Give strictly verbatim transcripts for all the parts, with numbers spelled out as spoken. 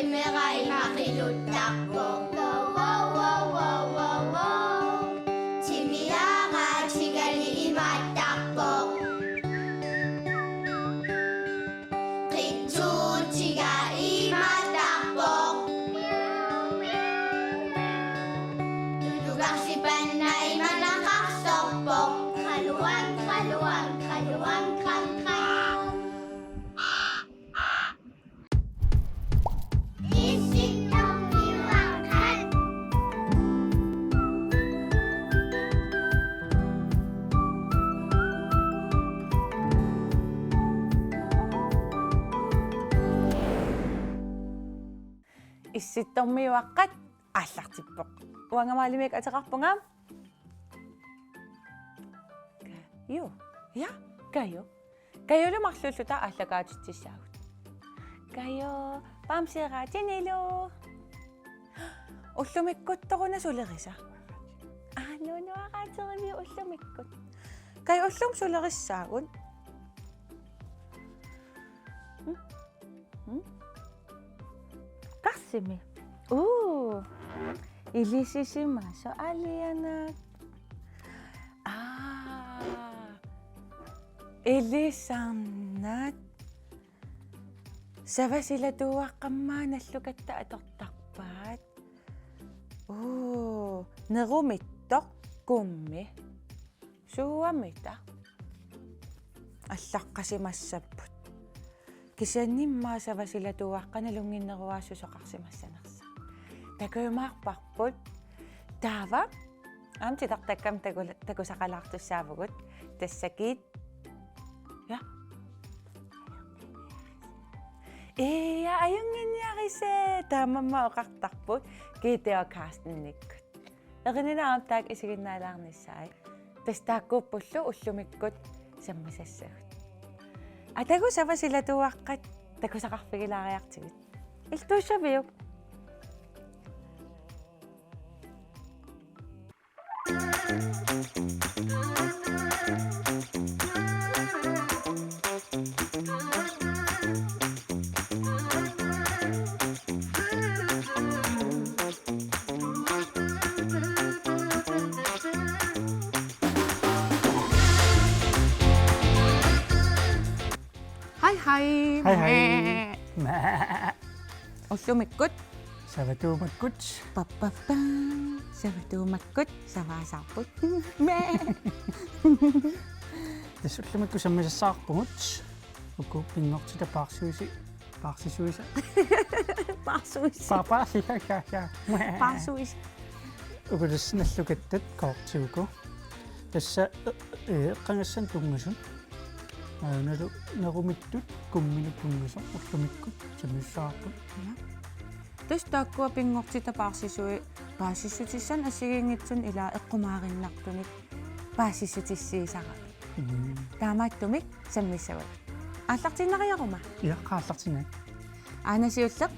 Timera ima qiluttarpoq. Wow, wow, wow, wow, wow, wow. Timiara tigali imaattarpoq. Qitsuutiga imaattarpoq. Tulukarsipanna imanaqarsorpoq. Qaluang, qaluang, qaluang, qang, qang. Issittormiuaqqat. Issittormiuaqqat aallartippoq. Uanga Maalimik ateqarpunga. Kaju. Ja, Kaju. Kajulu marluulluta aallakaatitsissaagut. Kaju, bamseraatinilu. Ullumikkuttoruna sulerisa. Aa, nuunuaraateriviuk ullumikkut. Kaju, ullumi sulerissaagut. Mm. Mm. Karsimi. Uu. Ilisisimasoq alianaq. Aa. Ilisarnat. Savasilatuuaqqammaa nallukatta atortarpaat. Uu, nerumittoq kummi. Suuamita. Allaqqasimassapput. Kisianni immaqa savasilatuuaqqat nalunnginneruaat susoqarsimassanersoq. Takujumaarparput. Taava. Aamma titartakkami taku-, takusaqalaartussaavugut. Tassakit. Ja. Ia, ajunnginniaritsi, taamaammat oqartarput Gitte og Carstenikkut. Erininaam taakku isiginnaalaarnissaat. Tassa taakkuuppullu ullumikkut sammisassagut. Atagu savasilatuuaqqat takusaqarfigilaariartigit. Iltuussaviuk? Hej, hej. Hej, hej. Ullumikkut. Savatuumakkut. Pappappa. Savatuumakkut. Savaasaarput. Tassa ullumikkut sammisassaarpugut. Uku pinngortitaq paarsuisi-, paarsisuisa. Paarsuisi. Pa-, paarsi-, ja, ja, ja. Paarsuisi. Uku tassa nallukattat kortiuku. Tassa, eh, eh, eqqagassanut tunngasut. Aa, nalu-, nerumittut kumminut tunngasoq ullumikkut sammisassaarput. Ja. Tassa taakkua pinngortitaq paarsisui paasissutissanik assigiinngitsunik ilaa eqqumaarinnartunik paasissutissiisarami. Mm. Taamaattumik sammissavat. Aallartiinnariaruma? Ja, aallartiinnaq. Aana siulleq.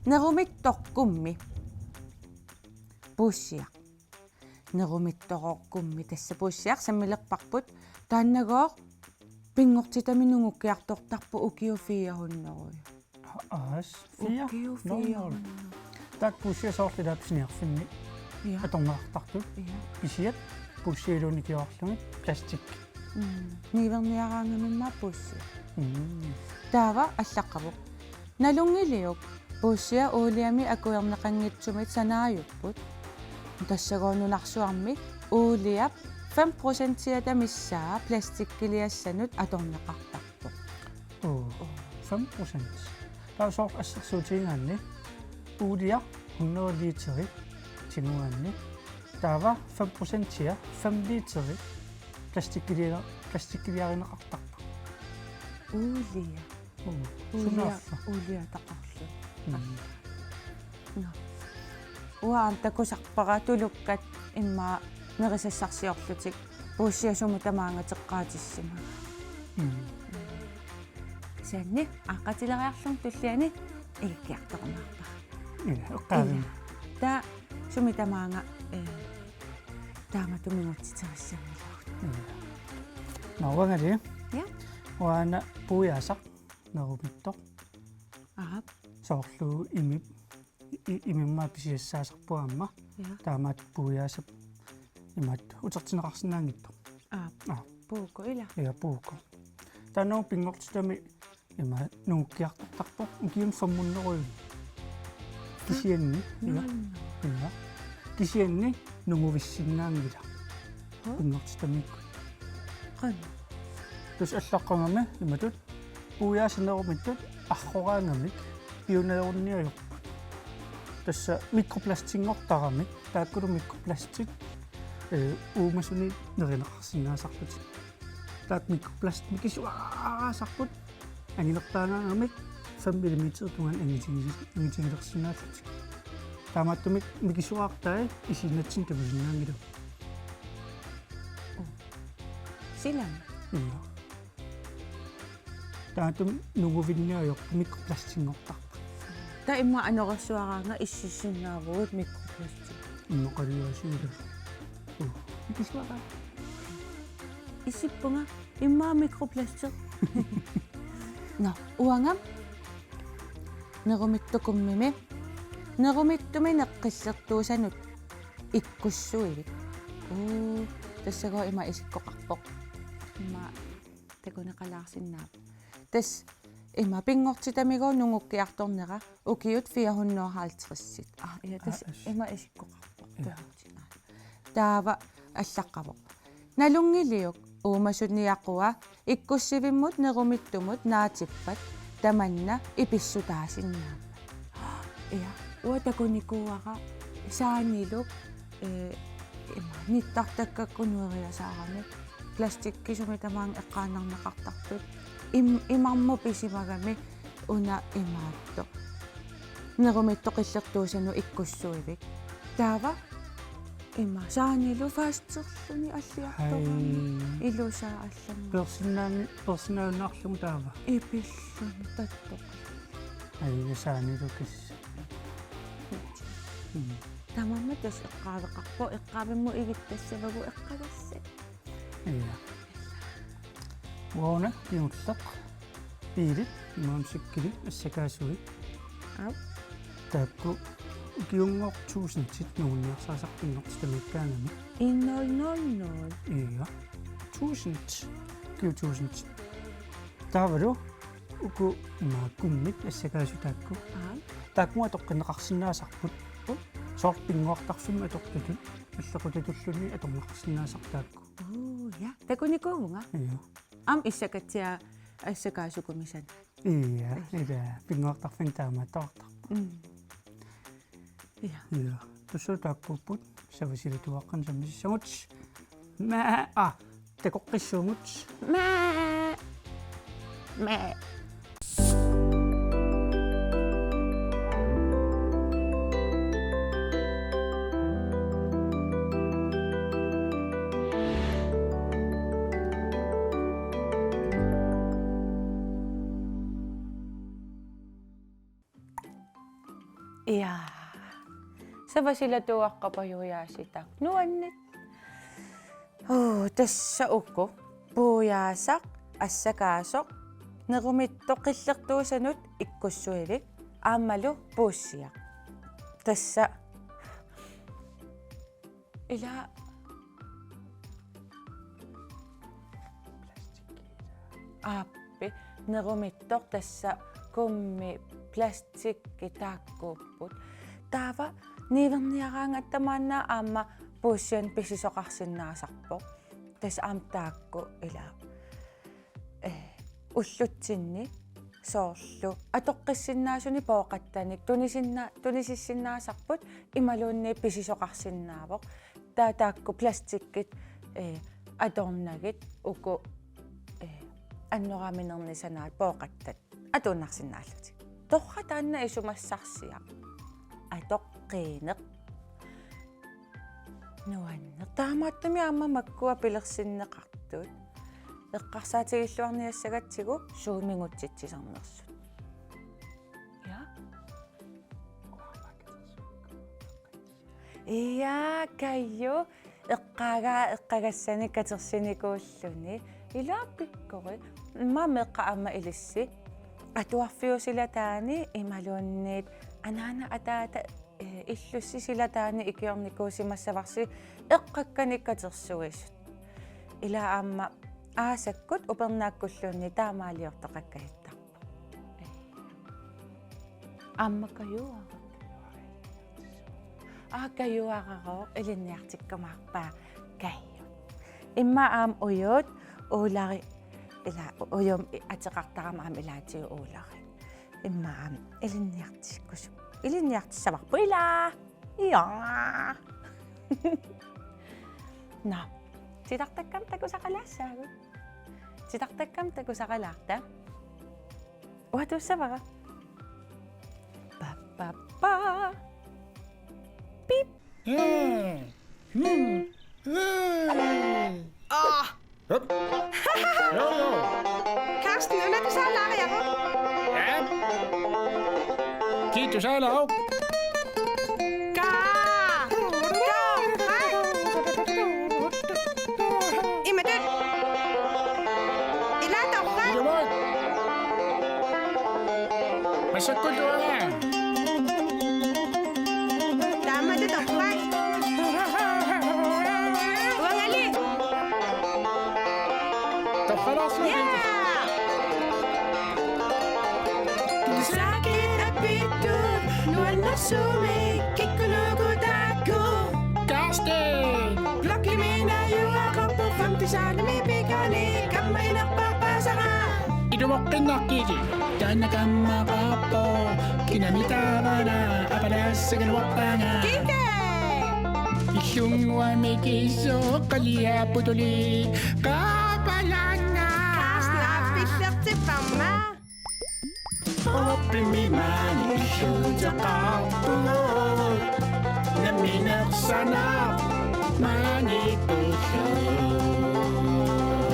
Nerumittoq kummi. Puussiaq. Nerumittorooq kummi, tassa puussiaq sammilerparput, taannagooq pinngortitami nungukkiartortarpoq ukiut fire hundrede. Aas, fire? Ukiut fire hundrede. Taakku puussiat soorlu ilaa pisiniarfinni. Ja. Atorneqartartut. Ja. Kisiat puussialuunniit nikiorarlugit plastik. Mm. Niuerniaraangamimmaa puussiaq. Mm. Taava allaqqavoq. Nalunngiliuk puussiat uuliamik akuerneqanngitsumik sanaajupput. Tassagooq nunarsuarmi uuliap fem procentiata missaa plastikkiliassanut atorneqartarpoq. Oo, fem procent. Taava soorlu assersuutigigaanni uuliaq hundrede literi tigugaanni. Taava fem procentia fem literi plastikkilia-, plastikkiliarineqartarpoq. Uuliaq. Oo, uuliaq, sunaaffa. Uuliaq taqorlu. Mm. Nå. Uanga aamma takusarpara tulukkat immaqa nerisassarsiorlutik puussiat sumut tamaanga teqqaatissimagai. Mm. Kisianni aaqqatileriarlunga tulliani ilikkiartorumaarpara. Ila, eqqaavimmi. Ila. Taava sumi tamaanga, eh, taamatut mingutsiterissanngilagut. Ila. Nå, uangali. Ja. Uanga puiaasaq nerumittoq. Aap. Soorlu imip, i-, imimmaa pisiassaasarpoq aamma. Ja. Taamaat puiaasap imaattoq utertinneqarsinnaanngitsoq. Aa, Aa. Puuko ila. Ja, puuko. Taanna pinngortitami ima nungukkiartortarpoq ukiuni femhundrede. Kisianni, ja. Nul. Ja. Kisianni nunguvissinnaanngilaq. Hå? Pinngortitamiikkut. Qanoq? Tassa allaqqagami imatut puiaasap nerumittut arroraangamik piuneerunniarput. Tassa mikroplastinngortaramik, taakkulu mikroplastik, eh, uumasuni nerineqarsinnaasarlutik. Taakku mikroplastik mikisuaraasarput anginertaagaangamik fem millimeter tungaanut angitigiler-, angitigilersinnaallutik. Taamaattumik mikisuaartai isiginnatsinnut takusinnaanngillat. Uu. Silami. Ja. Taamaattumik nunguvinniarput mikroplastinngortarput. Taava immaqa anorersuaraannga ississinnaavugut mikroplastik. Immaqa qaliaasiillu. Uu. Mikisuaraa. Isippunga immaqa mikroplastik. Nå, uanga nerumittukummimi. Nerumittumineq qillertuusanut ikkussuivik. Uu, tassagooq ima isikkoqarpoq. Ima takuneqalaarsinnaavat. Tassa ima pinngortitamigooq nungukkiartornera ukiut fire hundrede og halvtreds. Aa, ja, tassa Aa, as. Ima isikkoqarpoq. Ja. Taava allaqqavoq. Nalunngiliuk uumasuniaqua ikkussivimmut nerumittumut naatippat tamanna ipissutaasinnaammat. Ja, uanga takunikuuara saanilu, eh, ima nittartakkakku nueriasaarami plastikkisumik tamaanga eqqaannarneqartartut. Im-, imarmut pisimagami una imaattoq. Nerumittoq qillertuusanut ikkussuivik. Taava ima saanilu fasterluni alliartorami. Hej. Ilusaa allanngorami. Peersinnaanni-, peersinnaajunnaarlugu taava. Ipilluni tattoq. Hej, ja saanilu kis-. Mm. Tamanna tassa eqqaaveqarpoq, eqqaavimmut igittassavagut eqqagassat. Ja. Uanga kingulleq biilit, imaluunniit cykelit, assakaasui. Aap. Taakku ukiunngooq tusindit nungunniarsarisarput pinngortitamiikkaangamik. En nul nul nul. Ja. Tusind. Ukiut tusindit. Taavalu uku ima gummit assakaasut taakku. Aap. Taakku atoqqinneqarsinnaasarput. Uu. Soorlu pinnguartarfimmik atortutut, allequtatulluni atorneqarsinnaasarput taakku. Uu, ja. Takunikuuvunga. Ja. Aamma issakatsiaq assakaasukumisani. Ja, ila pinnguartarfimmik taamaattoqartarpoq. Mm. Ja. Ja. Tassa taakkuupput savasilatuaqqanik sammisassagut. Maa, aa, takoqqissuugut. Maa. Maa. Ja. Savasilatuaqqap pajujaasitaq. Nuanneq. Uu, tassa uku. Puiaasaq, assakaasoq, nerumittoq qillertuusanut ikkussuivik, aammalu puussiaq. Tassa. Ila. Aappi, nerumittoq tassa gummi plastikki taakkuupput. Taava niuerniaraangatta maanna aamma puussianik pisisoqarsinnaasarpoq. Tassa aamma taakku ila, eh, ullutsinni soorlu atoqqissinnaasunik pooqattanik tunisinna-, tunisissinnaasarput imaluunniit pisisoqarsinnaavoq. Taava taakku plastikkit, eh, atornagit uku, eh, annoraaminernik sanaat pooqattat atuinnarsinnaallutik. Torrak taanna isumassarsiaq. Atoqqiineq. Nuanneq. Taamaattumik aamma makkua pilersinneqartut. Eqqarsaatigilluarniassagatsigu Zoomigutsitsisarnersut. Ja. Ja, Kaju, eqqaagaa eqqagassanik katersinikuulluni. Ila pikkorik. Immaqa meeqqat aamma ilissi. atuarfiusilataani imaluunniit anaana ataata, eh, illussilataani ikiornikuusimassavarsi eqqakkanik katersuisut. Ila aamma aasakkut upernaakkulluunniit taamaaliortoqakkajuttarpoq. Aamma Kajuara. Aa, Kajuararooq ilinniartikkumaarpaa Kaju. Immaqa aamma Ujuut Uulari, ila Ujuumik ateqartarama aamma ilaatigut Uulari. Immaqa aamma ilinniartikkusu-, ilinniartissavarput ila. Ija. Nå. Titartakkami takusaqalaassaagut. Titartakkami takusaqalaarta. Uanga tuussavara. Pa, pa, pa. Pip. Mm. Mm. Mm. Ah. Hup. Jo, jo. Carsten, una tusaalaariaruk? Ja. Ki tusaalaaruk? Ka. Ka. Imatut. Ila torrak. Ilumoorpoq. Massakkut uanga. Taamatut torrak. Uangali. Torralaarsuaq. Ja. Sakit apittut nuannersuumik kikkunuku taakku. Carsten! Blokkimi najugaqarpoq femte salimi pikani kammaginerpaasara. Ilumoqqinnaqqili taanna kammaqarpoq kinami taavana apalassagaluarpaanga. Kike! Illunnguamik isoqaliapputuli qaapalanga. Carsten, aappillertipparma. Oppimi maani illuuteqarpugut. Nammineq sanaq maani tullugu.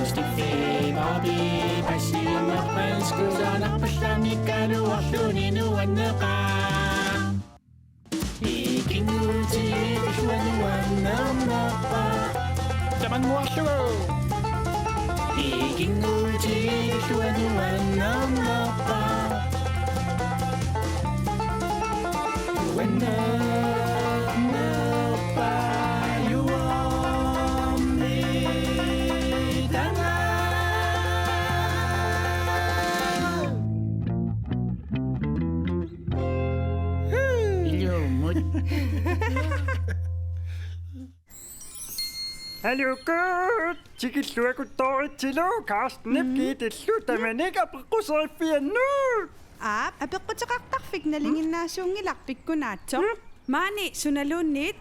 Stiffimabi passiunerpanskusanarpallamikkaluarluni nuanneqaaq. Ikinnguutigilluanuannarnerpa. Tamannguarlugu. Ikinnguutigilluanuannarnerpa. Uannarnerpa juormitanga. Ilumut. Halukut, tikilluakuttooritsillu Carstenip Giitillu tamanik apeqquseriviannut. Aap, apeqquteqartarfik nalinginnaasuunngilarput pikkunaatsoq. Maani sunaluunniit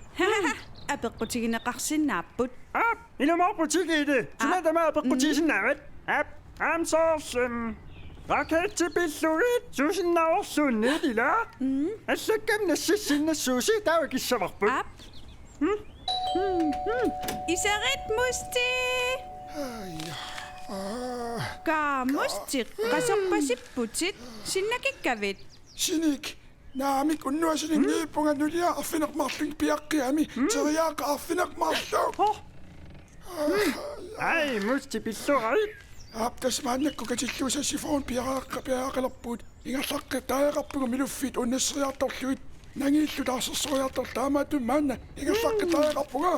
apeqqutigineqarsinnaapput. Aap, ilumoorputit Giiti. Suna tamaat apeqqutigisinnaavat? Aap, aamma soorlu raketti pillugit suusinnaavorluunniit ila. Allakkami nassissinnassuusi taava kissavarput. Aap. Iserit Musti! Ai, aa. Kaa Musti, qasorpasipputit, sinnakikkavit? Sinik, naamik, unnuaq sininniippunga nuliaq arfineq-marlunnik piaqqiami, teriaaqqat arfineq-marluk. Ai, Musti pilluarit. Aap, tassa maannakkut katillugu saxofon piareeraq-, piareeraqalerpugut. Ingerlaqqitaareerpunga Miluffiit unnasseriartorlugit. Nangiillu taarsersorluartoq taamaattumik maanna ingerlaqqitaareerpunga.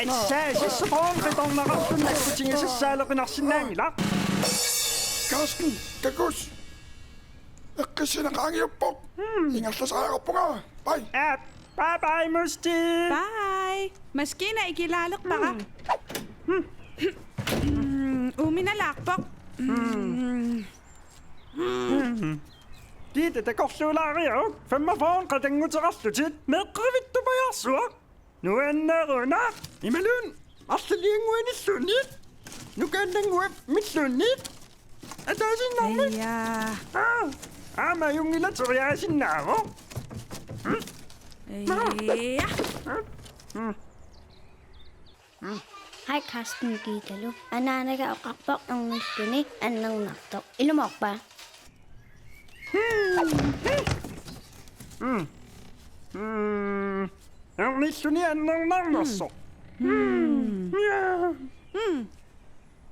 Assa, saxofon qitornaqarluni nakkutigisassaalerunarsinnaanngilaq. Carsten, takuss. Eqqissineq qaangiuppoq. Ingerlasariaqarpunga. Bye. Aap. Bye bye, Musti. Bye. Maskiina ikilaalerpara. Mm, uuminalaarpoq. Giita takorluulaariaruk, femogfyrre qatannguteqarlutit, meeqqerivittupajaarsuaq. Nuanneruna, imaluunniit arlaliannguanilluunniit, nukaannannguamilluunniit. Ataasinnaarmi. Ija. Aa, aamma ajunngilaq teriaasinnaavoq. Ija. Hej Carsten Giitalu. Anaanaga oqarpoq ernilluni annernartoq. Ilumoorpa? Mm. Mm. Ernilluni annernarnersoq. Mm. Ja. Mm.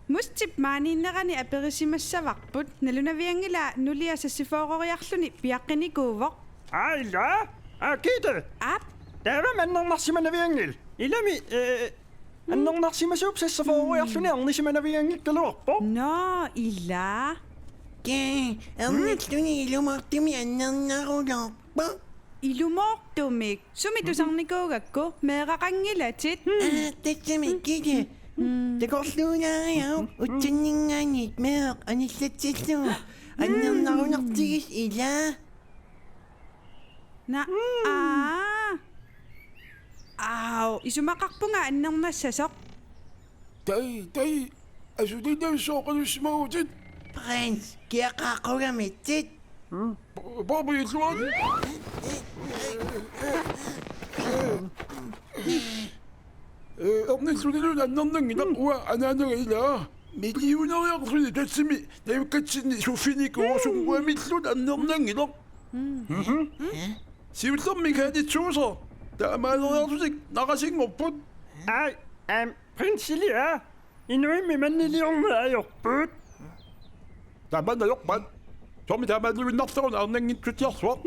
Mustip maaniinnerani aperisimassavarput, nalunavianngilaa nulia seksogfyrreriarluni piaqqinikuuvoq. Aa, ilaa? Aa, Gitte! Aap? Taavami annernarsimanavianngilaq. Ilami, eh, annernarsimasuup seksogfyrreriarluni ernisimanavianngikkaluarpoq. Nå, ilaa. Kee, ernilluni ilumoortumik annernarunarpoq. Ilumoortumik? Sumi tusarnikuugakku, meeraqanngilatit? Aa, tassami Gitte. Takorluulaariaruk, utsanninngaanniit meeraq anillatsillugu annernarunartigisoq, ilaa? Naa, aa. Aau, isumaqarpunga annernassasoq. Tai, tai, asulinnaasoq oqalussimavutit. Prins, kiaqaaqqugamitsit. Hmm? Bobby illuat. Eh, ernillunilu annernanngilaq, uanga anaanaga ilaa. Millionæriarluni tassami najukkatsinni suffinikuuvoq, sunguamilluunniit annernanngilaq. Mhm. Siullermik kaanitsuusoq. Taamaaleriarlutik narasinngorput. Ai, am, prinsilia. Inuimmi manniliorneq ajorput. Tamanna ajorpat. Soormi taamaalivinnartaruna arnanngitsutsiarsuaq.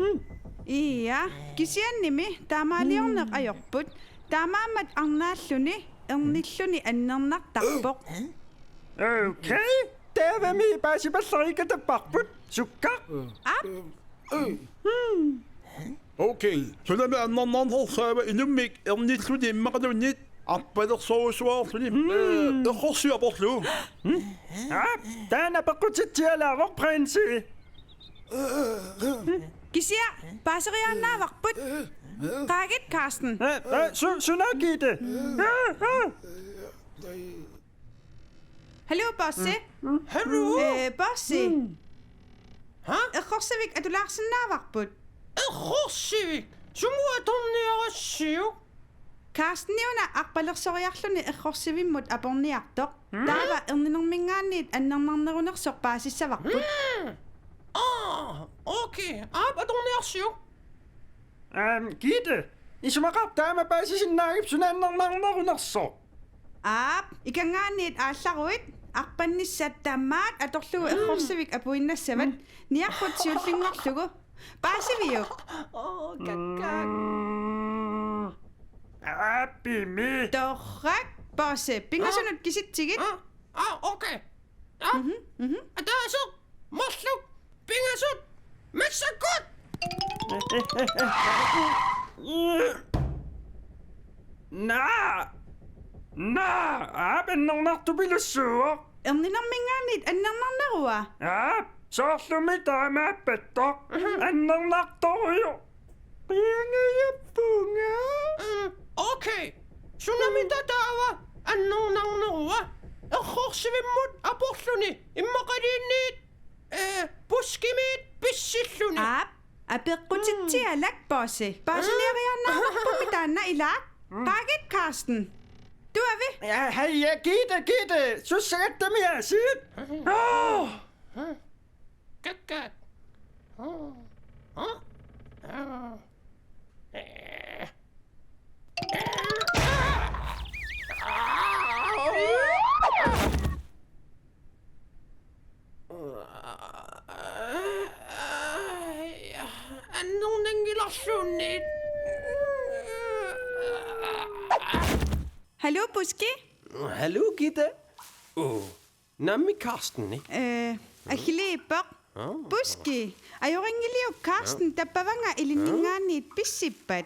Ia, kisiannimi taamaaliorneq ajorput. Taamaammat arnaalluni ernilluni annernartarpoq. Okay. Taavami paasipallariikatapparput. Sukkaq? Aap. Okay. Sunami annernarnersaava inummik ernilluni immaqaluunniit arpalersorujussuarluni? Hmm. Eh, eqqorsivik aporlugu. Hmm? Aap, taanna peqqutitsialaavoq, prinsi. Kisianni paaseriaannaavarput. Qaagit, Carsten. Eh, eh, su-, suna, Gitte? Eh, eh. Hallo, bossi. Hallo? Eh, bossi. Ha? Eqqorsivik atulaarsinnaavarput. Eqqorsivik? Sumut atorniarassiuk? Carsteniuna arpalersoriarluni eqqorsivimmut aporniartoq. Hmm? Taava erninerminngaanniit annernarnerunersoq paasissavarput. Hmm. Aa, okay. Aap, atorniarsiuk. Aam, Gitte, isumaqarpa taama paasisinnaagit suna annernarnerunersoq? Aap, ikanngaanniit aallaruit, arpannissat tamaat atorlugu eqqorsivik apuinnassavat, niarput siullinngorlugu. Paasiviuk? Oo, kakkaak. Mm. Aappimi. Torrak, bossi. Pingasunut kisitsigit. Aa, aa, okay. Aa, mhm, mhm. Ataaseq, marluk, pingasut, massakkut! Naa! Naa! Aap, annernartupilussuuvoq. Erninerminngaanniit annernarnerua? Aap, soorlumi taamaappattoq. Mhm. Annernartorujuk. Qiangajappunga. Mm, okay. Sunamita taava annernarnerua? Eqqorsivimmut aporluni immaqaluunniit, eh, puskimiit pissilluni. Aap, apeqqutitsialak, bossi. Paasiniariaannaavarpummi taanna, ilaa? Mm. Qaagit, Carsten. Tuavi? Ja, hej, ja, Gitte, Gitte. Sussagattami aasiit. Mm. Åh! Kakkaak. Aa. Aa. Aa. Annernanngilarluunniit. Hallo, Puski? Hallo, Gitte. Uu. Nammi Carsteni? Eh, Achilleippoq. Aa. Puski, ajorinngiliuk Carsten tappavanga ilinninngaanniit pissippat?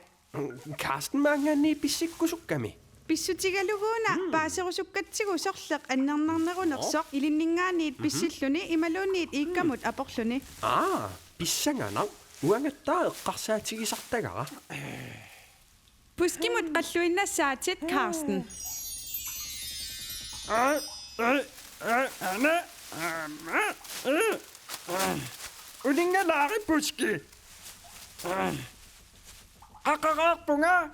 Carsten maanngaanniit pissikkusukkami. Pissutigaluguuna paaserusukkatsigu sorleq annernarnerunersoq ilinninngaanniit pissilluni imaluunniit iikkamut aporluni. Aa, pissanganaq. Uangattaaq eqqarsaatigisartagara. Puskimut qalluinnassaatit, Carsten. Uninngalaari, Puski. Aqaqaarpunga.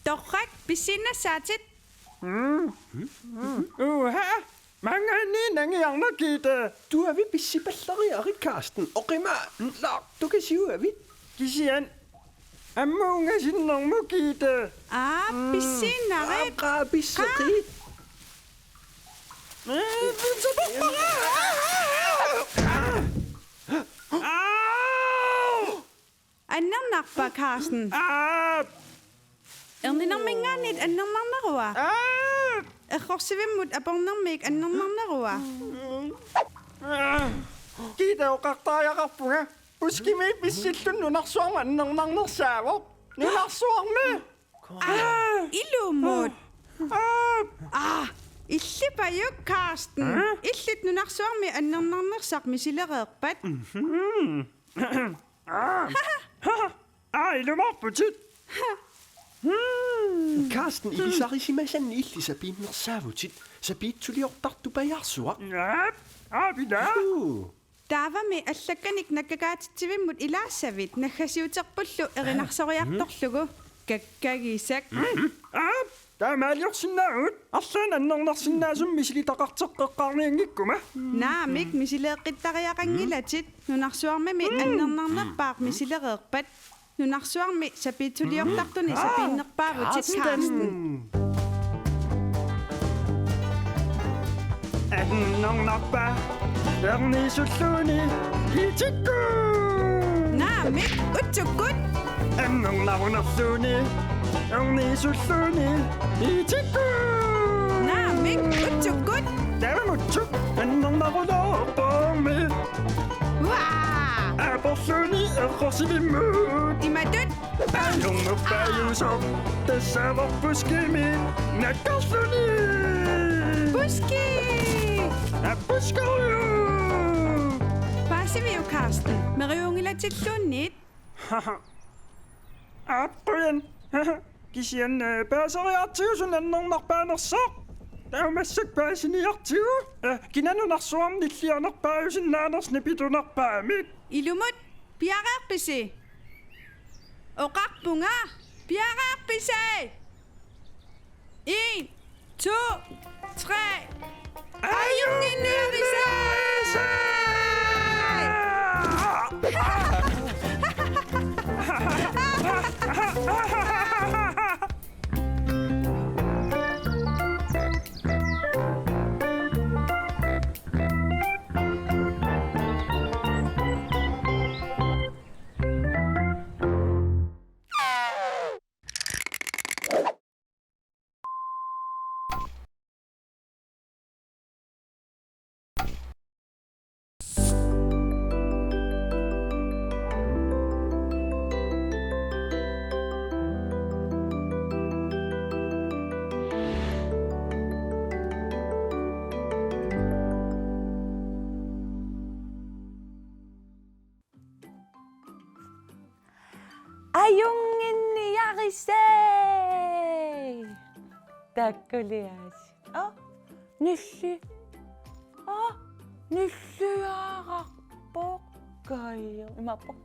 Torrak, pissiinnassaatit. Mm. Uha. Maanngaanniit nangiarnaq, Gitte. Tuavi pissipallariarit, Carsten. Oqimaannartukasiuavit. Kisianni ammut ungasinnermut, Gitte. Aa, pissiinnarit. Aa, qaa, pisseqit. Annernarpa, Carsten? Erninerminngaanniit annernarnerua? Errorsivimmut apornermiit annernarnerua? Kiita, oqartariaqarpunga. Puskimiit pissilluni nunarsuarmi annernarnersaavoq. Nunarsuarmi. Aa, ilumut. Aa, illipajuk, Carsten. Illit nunarsuarmi annernarnersaq misilereerpat? Aa, ilumoorputit. Carsten, ilisarisimasanni illit sapiinnersaavutit, sapiitsuliortartupajaarsuaq. Aap, aap, ila. Juu. Taavami allakkanik nakkakaatitsivimmut ilaassavit, naggasiuterpullu erinarsoriartorlugu. Kakkagisak. Aap, taamaaliorsinnaavugut. Arlaannik annernarsinnaasumik misilitaqarteqqeqqaarnianngikkuma. Naamik, misileeqqittariaqanngilatit. Nunarsuarmimi annernarnerpaaq misilereerpat. Nunarsuarmi sapiitsuliortartuni sapiinnerpaavutit, Carsten. Annernarpa, erniisulluni, itikku. Naamik, utsukkut. Annernarunerluni, erniisulluni, itikku. Naamik, utsukkut. Taamaattut, annernaruloorpormi. Uaa! Aporluni errorsivimmut. Imatut. Ajornerpaajusoq tassaavoq puskimi nakkarluni. Puski! Appuskoriu! Paasiviuk, Carsten? Meriunngilatilluunniit? Aap, qujan. Kisianni, eh, paaseriartigu suna annernarpaanersoq. Taava massakkut paasiniartigu. Eh, kina nunarsuarmi nillianerpaajusinnaanersoq nipitunarpaamik. Ilumut, piareerpisi? Oqarpunga, piareerpisi? En, to, tre. Ajunnginniaritsi! Ajunnginniaritsi! Takkuliaasi. Aa, nilli. Aa, nilliararpoq. Kaju. Imaappoq.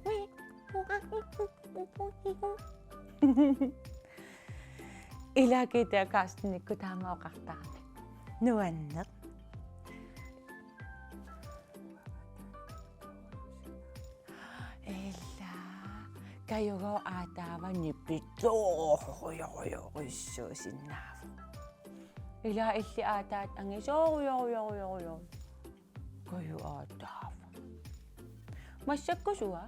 Ila Kiitia Carstenikkut taama oqartarami. Nuanneq. Ila, Kajugooq aataava nipitoorujorujorujussuusinnaavoq. Ila illit aataat angisoorujorujorujorujorujussuuvoq. Kaju aataava. Massakkut sua?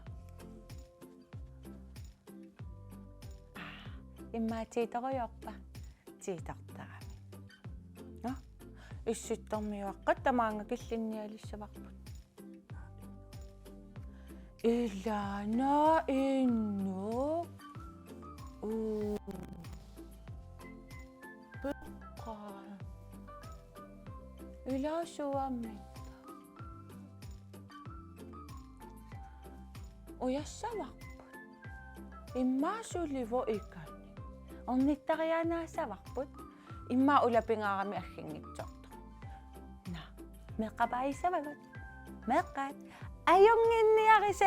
Aa, immaqa tiitorujorpa? Tiitortarami. Nå? Issittormiuaqqat tamaanga killinnialissavarput. Ila, nå, innuk. Uu. Peqqaa. Ila suammitta. Ujassavarput. Immaqa sulivoq ikani. Ornittariaannaassavarput. Immaqa ulapingaarami agginngitsoortoq. Naa, meeqqat paasissavagut. Meeqqat. Ajunnginniaritsi!